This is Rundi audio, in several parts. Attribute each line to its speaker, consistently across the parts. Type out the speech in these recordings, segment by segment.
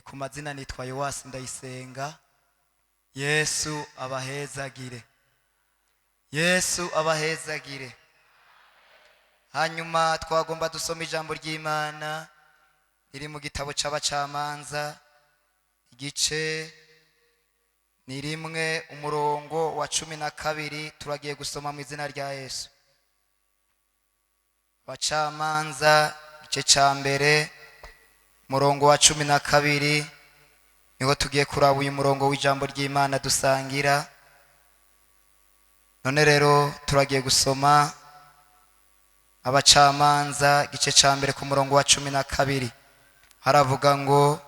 Speaker 1: Ku mazina nitwa Yowasi Ndayisenga. Yesu abahezagire, Yesu abahezagire. Hanyuma twagomba dusoma ijambo ry'Imana riri mu gitabo c'Abacamanza, igice ni 1, umurongo wa 12. Turagiye gusoma mu izina rya Yesu. Abacamanza igice ca 1, umurongo wa 12, niho tugiye kuraba uyu murongo w'ijambo ry'Imana dusangira. None rero turagiye gusoma Abacamanza igice ca 1 ku murongo wa 12. Haravuga ngo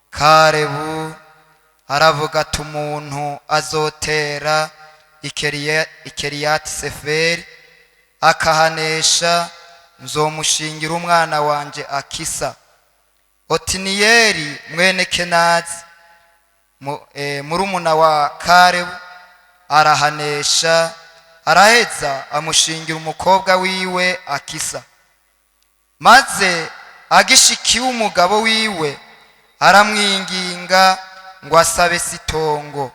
Speaker 1: Karebu aravuga ati umuntu azotera Ikeriyati Seferi akahanesha, nzomushingira umwana wanje Akisa. Otiniyeli mwene Kenazi murumuna wa Karebu arahanesha, araheza amushingira umukobwa wiwe Akisa. Maze agishikiwe umugabo wiwe aramwinginga ngo asabe sitongo.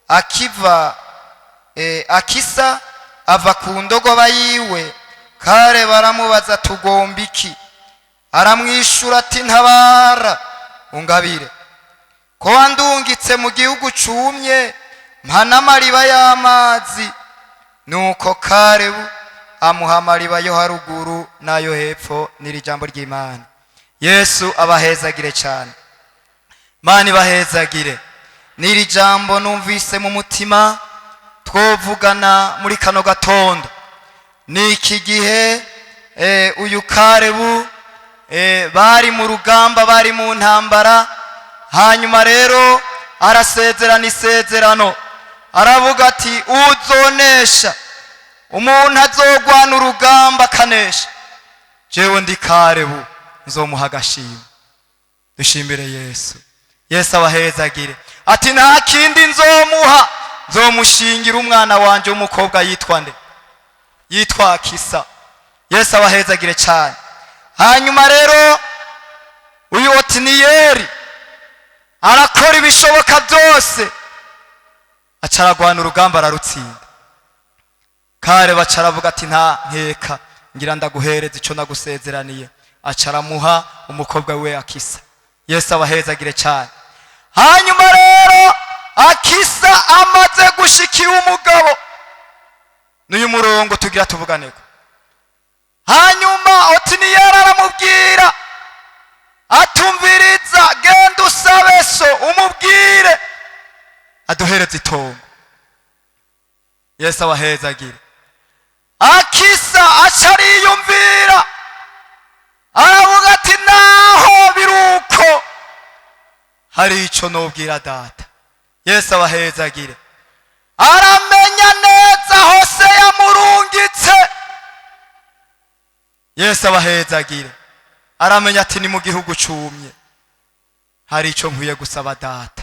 Speaker 1: Akiva Akisa ava ku ndogoba yiwe. Karebu aramubaza tugomba iki? Aramwishura ati ntabara ungabire, ko wandungitse mu gihugu cumye, mpa n'amariba y'amazi. Nuko Karebu amuha amariba yo haruguru n'ayo hepfo. N'iri jambo ry'Imana. Yesu abahezagire cyane, Mana ibahezagire. N'iri jambo numvise mu mutima twovugana muri kano gatondo. Ni iki gihe uyu Karebu bari mu rugamba, bari mu ntambara. Hanyuma rero arasezerana isezerano, aravuga ati uzonesha, umuntu azogwana urugamba akanesha, jewe ndi Karebu nzomuha agashimwe. Dushimire Yesu. Yesu abahezagire. Ati nta kindi nzomuha, nzomushingira umwana wanje w'umukobwa yitwa nde? Yitwa Akisa. Yesu abahezagire cyane. Hanyuma rero uyu Otiniyeli arakora ibishoboka byose, acaragwana urugamba ararutsinda. Karebu acaravuga ati nta nkeka, ngira ndaguhereza ico nagusezeraniye. Acaramuha umukobwa we Akisa. Yesu abahezagire cyane. Hanyuma rero Akisa amaze gushikiwa umugabo, n'uyu murongo tugira tuvuganeko. Hanyuma Otiniyeli aramubwira atumviriza, genda usabe so umubwire aduhereze itongo. Yesu abahezagire. Akisa acariyumvira, aravuga ati naho biruko hari ico nobwira data. Yesu abahezagire. Aramenya neza hose yamurungitse. Yesu abahezagire. Aramenya ati ni mu gihugu cumye, hari ico nkwiye gusaba data.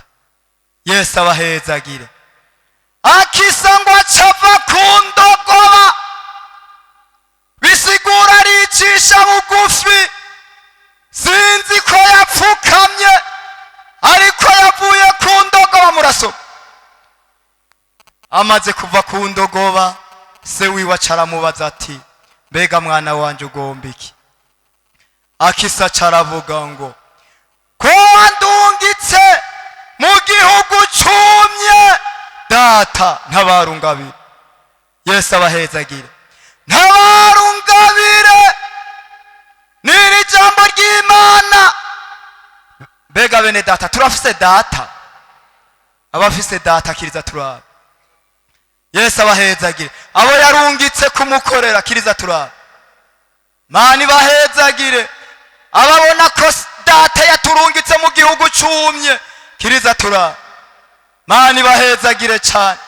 Speaker 1: Yesu abahezagire. Akisa ngo acava ku ndogoba, bisigura aricisha bugufi. Sinzi ko yapfukamye, ariko yavuye ku ndogoba. Murasoma amaze kuva ku ndogoba, se wiwe acaramubaza ati mbega mwana wanje ugomba iki? Akisa acaravuga ngo ko wandungitse mu gihugu cumye, data ntabarungabire. Yesu abahezagire. Ntabarungabire n'iri jambo ry'Imana. Mbega bene data, turafise data? Abafise data kiriza turabe. Yesu abahezagire. Abo yarungitse kumukorera kiriza turabe. Mana ibahezagire. Ababona ko data yaturungitse mu gihugu cumye kiriza turabe. Mana ibahezagire cyane.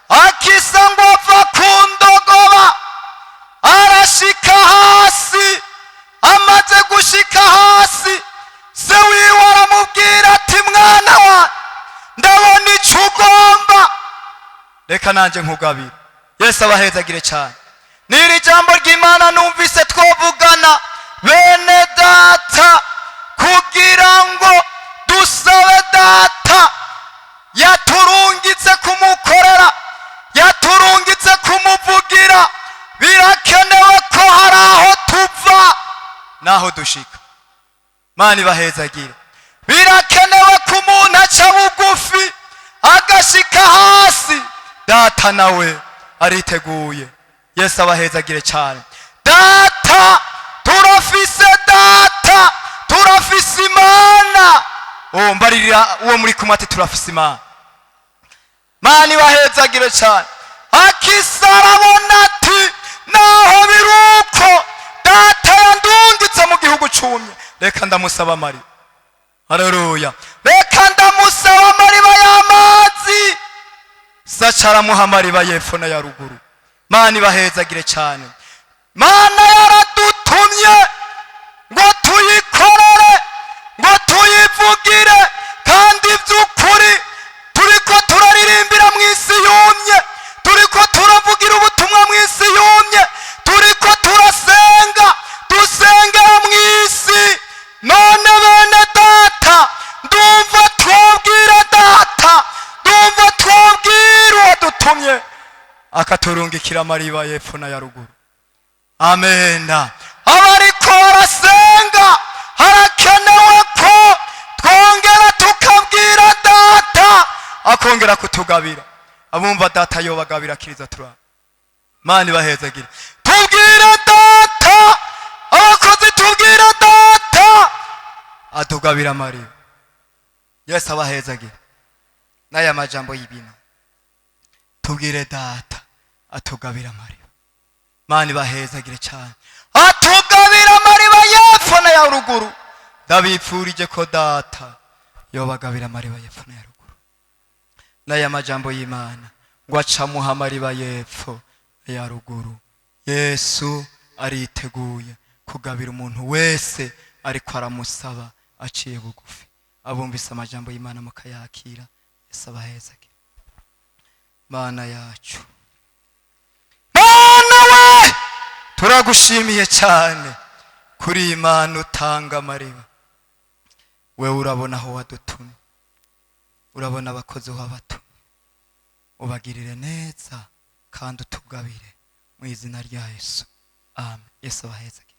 Speaker 1: Akisa ngo ava ku ndogoba arashika hasi. Amaze gushika hasi, se wiwe aramubwira ati mwana wa, ndabona ico ugomba. Reka nanjye nkugabire. Yesu abahezagire cyane. N'iri jambo ry'Imana numvise twavugana, bene data, kugira ngo dusabe Data yaturungitse kumukorera, yaturungitse kumuvugira. Birakenewe ko hari aho tuva n'aho dushika. Mana ibahezagire. Birakenewe ko umuntu aca bugufi, agashika hasi. Data nawe ariteguye. Yesu abahezagire cyane. Data turafise, Data turafise Imana. Oh, mbaririra uwo muri kumwe ati: "Turafise Imana." Mana ibahezagire cyane. Akisa arabona ati: "Naho biruko, Data yandungitse mu gihugu cumye, reka ndamusaba amariba." Haleluya! Reka ndamusaba amariba y'amazi. Saca aramuha amariba y'epfo n'aya ruguru. Mana ibahezagire cyane. Mana yaradutumye ngo tuyikorere, ngo tuyivugire, kandi by'ukuri turiko turaririmbira mu isi yumye, turiko turavugira ubutumwa mu isi yumye, turiko turasenga, dusengera mu isi. None bene data, ndumva twobwira Data, ndumva twobwira uwadutumye akaturungikira amariba y'epfo n'aya ruguru. Amena. Abariko barasenga, harakenewe ko twongera tukabwira Data akongera kutugabira. Abumva Data yobagabira, kiriza turaba. Mana ibahezagire. Tubwire Data, abakozi, tubwire Data atugabira amariba. Yesu abahezagire n'aya majambo y'ibintu. Tubwire Data atugabira amariba. Mana ibahezagire cyane. Atugabira amariba y'epfo n'aya ruguru. Ndabipfurije ko Data yobagabira amariba y'epfo n'aya ruguru. N'aya majambo y'Imana ngo acamuha amariba y'epfo n'aya ruguru. Yesu ariteguye kugabira umuntu wese ariko aramusaba aciye bugufi. Abumvise amajambo y'Imana mukayakira, Yesu abahezagire. Mana yacu, Mana we, turagushimiye cyane kuri iyi Mana utanga amariba. Wewe urabona aho wadutumye, urabona abakozi wabatumye. Ubagirire neza kandi utugabire, mu izina rya Yesu, amen. Yesu abahezagire.